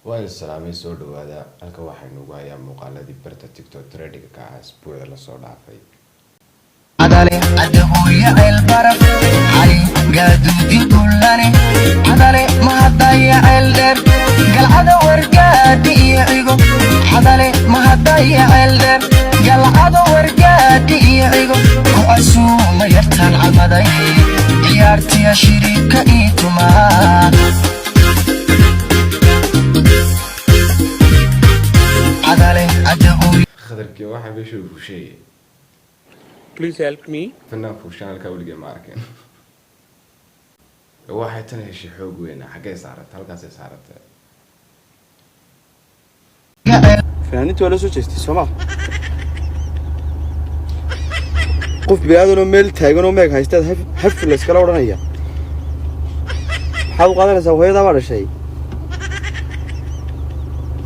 Waan salaamay, soo dhawaada. Halkan waxaynu ugu hayaa muuqaaladii barta TikTok trending-ga ka ah isbuucii lasoo dhaafay. Cadale adahooya Ceelbaraf, Cali Gaaduudi Dullane, Cadale Mahadaya, Ceeldheer, Galcada, Wargaadhi iyo Cigo. Cadale Mahadaya, Ceeldheer, Galcado, Wargaadhi iyo Cigo. Ku casuuma yartaan camaday, ciyaartiya shiriibka ii tumaa. Cadale adahooya. Khatarkii waxaa meesha fuusheeyay. Please help me. Fanaan fuushaan halkaa weligee ma arkeen. Waxay tan heshay xoog weyna. Xaggay saaratay? Halkaasay saaratay. Fanaaniinta waa la soo jeestay sooma? Qof biniaadanoo meel taagan oo meeg haystaad haf layskala odhanaya. Maxaad u qaadanaysaa? Hooyadaa baa dhashay.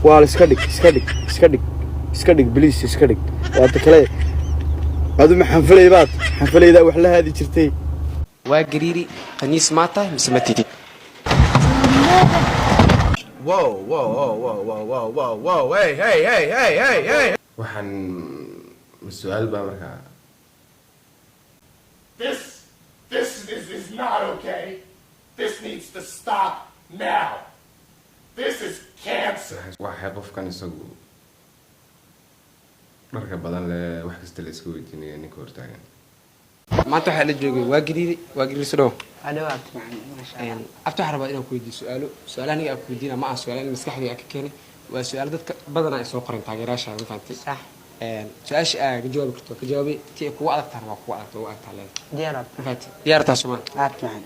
Waa iska dhig, iska dhig, iska dhig, iska dhig, please, iska dhig. Waata kale, adu ma xanfalay baad xanfalaydaa wax la haadi jirtay. Waa Gariiri, khaniis maa tahay mise ma tihid? Whoa, whoa, whoa, whoa, whoa, whoa, whoa, whoa, hey, hey, hey, hey, hey, hey. Waxaan ma su-aal baa markaa? This is not okay. This needs to stop now. This is cancer. Waxay qofkan isagu dharka badan leh, wax kasta la iska weydiinaya, ninka hortaagan. Maanta waxaa la joogay Waa Gariiri. Waa Gariiri, soo dhawo. Adhawaabta macalin, maasha Allah. Abta, waxaan rabaa inaan ku weydiiyo su-aalo. Su-aalaha aniga aan ku weydiina ma aha su-aalo in maskaxdayga aan ka keenay, waa su-aalo dadka badanaa ay soo qoreen, taageerayaasha, ma fahantay? Sax. Su-aasha aa ka jawaabi karto ka jawaabay, tii ay kugu adagtahana waa kugu adagta, ugu adagtaa leedahay. Diyaar, abta. Ma fahantay? Diyaartaa somaan? Aad, macalin.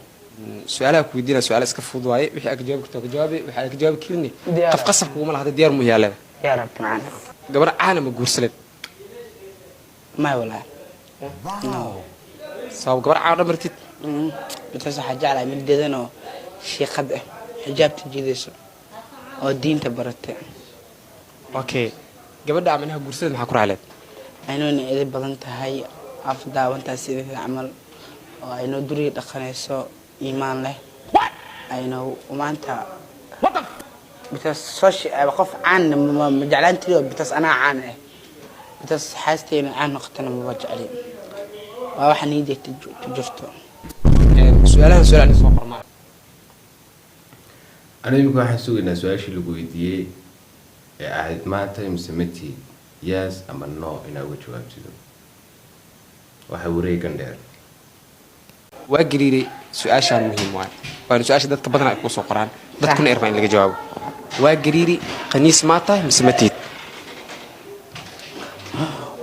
Su-aalaha ku weydiinaya su-aalo iska fudud waaye. Wixii aad ka jawaabi karto waa ka jawaabay, wixii aad ka jawaabi karin, Diyaar. qof qasab kuguma laha. Hadda diyaar mu yaa leedahay? Diyaar, abta macalin. Gabar caana ma guursaleed? May, walaa, no. Sabab gabar caana dhamartid? Midkaas waxaa jeclahay mid dedan oo shiiqad ah, xijaabta jidayso oo diinta baratay. Okay, gabadha micnaha guursaleed maxaa ku raacleed? Aynoo edi badan tahay, af daawantaas sideeda camal, oo aynoo duriga dhaqanayso, iimaan leh, aynoo maanta, because social qof caan ma jeclaan tiri, because anaa caan ah, because xaasteena caan noqotana maba jecli. Waa waxa niyadeyda ku jirto. Su-aalahan su-aal ani soo qormaa. Aniga imika waxaan sugaynaa su-aashii lagu weydiiyey ee ahayd maanta mise matid, yes ama no inaa uga jawaabtido. Waxa wareegan dheer. Waa Gariiray, su-aashaan muhiim waay, waana su-aasha dadka badanaa ay kusoo qoraan, dadkuna irmaa in laga jawaabo. Waa Gariiri, khaniis maa tahay mise ma tihid?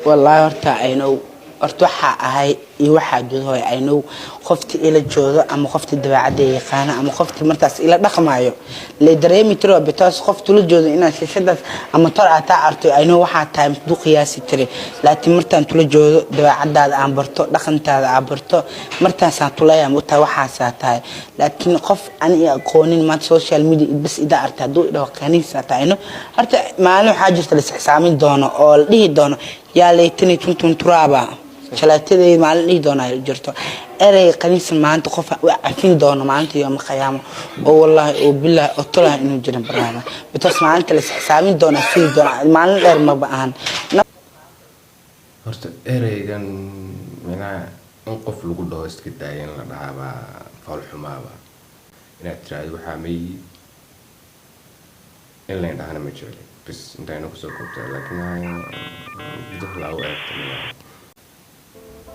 Wallaahi horta I know, horta waxaa ahay iyo waxaa joodo. I know qofti ila joodo ama qofti dabeecadda yaqaana ama qofti markaas ila dhaqmaayo la dareemi tiro, because qofti la joodo inaad shishadaas ama tor aad taa arto, I know waxaa tahay du qiyaasi tiri. Laakiin martaan tula joodo, dabeecadaada aan barto, dhaqantaada aan barto, martaasaan tuleeyaa mutaa waxaasaa tahay. Laakiin qof aan i aqoonin, maanta social media bas ida arta, hadduu idhaho kaniisa tahay, I know horta maalin waxaa jirta la isxisaamin doono oo la dhihi doono yaa laytani tuntun turaaba shalaatadeeda. Maalin dhihi doona ay jirto erey qaniisa maanta qof u cafin doono maalinta yooma qiyaamo, oo wallaahi oo bilaahi oo tolaha inuu jirin barnaamij, because maalinta la isxisaamin doona, sugi doona, maalin dheer maba ahan. Horta ereygan micnaha in qof lagu dhaho iska daaya, in la dhahaabaa foolxumaaba. Inaad tiraahdo waxaa mayi in layn dhahana ma jecli, bas intayna kusoo koobta, laakiin duxlaa u eegta miyaa?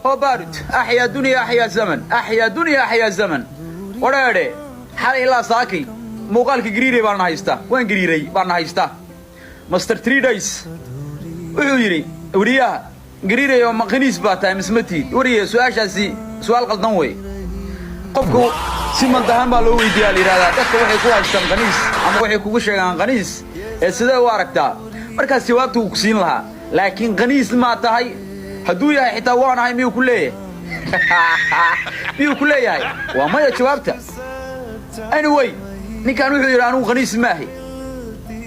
هو بارد. أحيا دنيا، أحيا زمن، أحيا دنيا، أحيا زمن. Wareere, xalay ilaa saakay muuqaalka Gariiray baan haystaa, waan gariiray baan haystaa. Master 3 Days wuxuu yidhi weriyaha: "Gariiray oo maqaniis baa tahay mise ma tihid?" Weriye, su-aashaasi su-aal qaldan wey. Qofku si mantahaan baa loo weydiiyaa, la yidhahdaa dadka waxay ku haystaan qaniis ama waxay kugu sheegaan qaniis ee sidee u aragtaa? Markaas jawaabta uu ku siin lahaa. Laakiin qaniis maa tahay hadduu yahay, xitaa waan ahay miyuu ku leeyahay? Miyuu ku leeyahay? Waa maya jawaabta. Anyway, ninkan wuxuu yidhi: "Anugu qaniis maahi,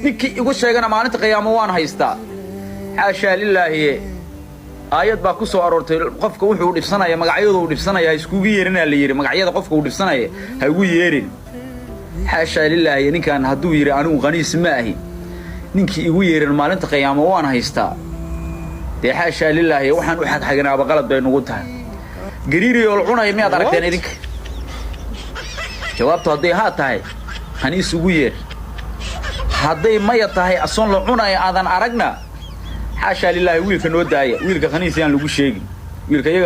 ninkii igu sheegana maalinta qiyaamo waan haystaa." Xaashaa lilaahi, aayad baa ku soo aroortay: qofka wuxuu dhibsanaya magacyadu uu dhibsanaya ha iskugu yeerinaa la yidhi. Magacyada qofka uu dhibsanaya ha ugu yeerin. Xaashaa lilaahi, ninkan hadduu yidhi anigu khaniis ma ahi, ninkii igu yeeran maalinta qiyaamo waan haystaa. Dee xaashaa lilaahi, waxaan u xagxaganaaba qalad bay nugu tahay. Gariiriyool cunaya miyaad aragteen idinka? Jawaabtu hadday haa tahay, khaniis ugu yeer. Hadday maya tahay, asoon la cunaya aadan aragna, xaashaa lilaahi, wiilka noo daaya. Wiilka khaniis yaan lagu sheegin, wiilka iyaga.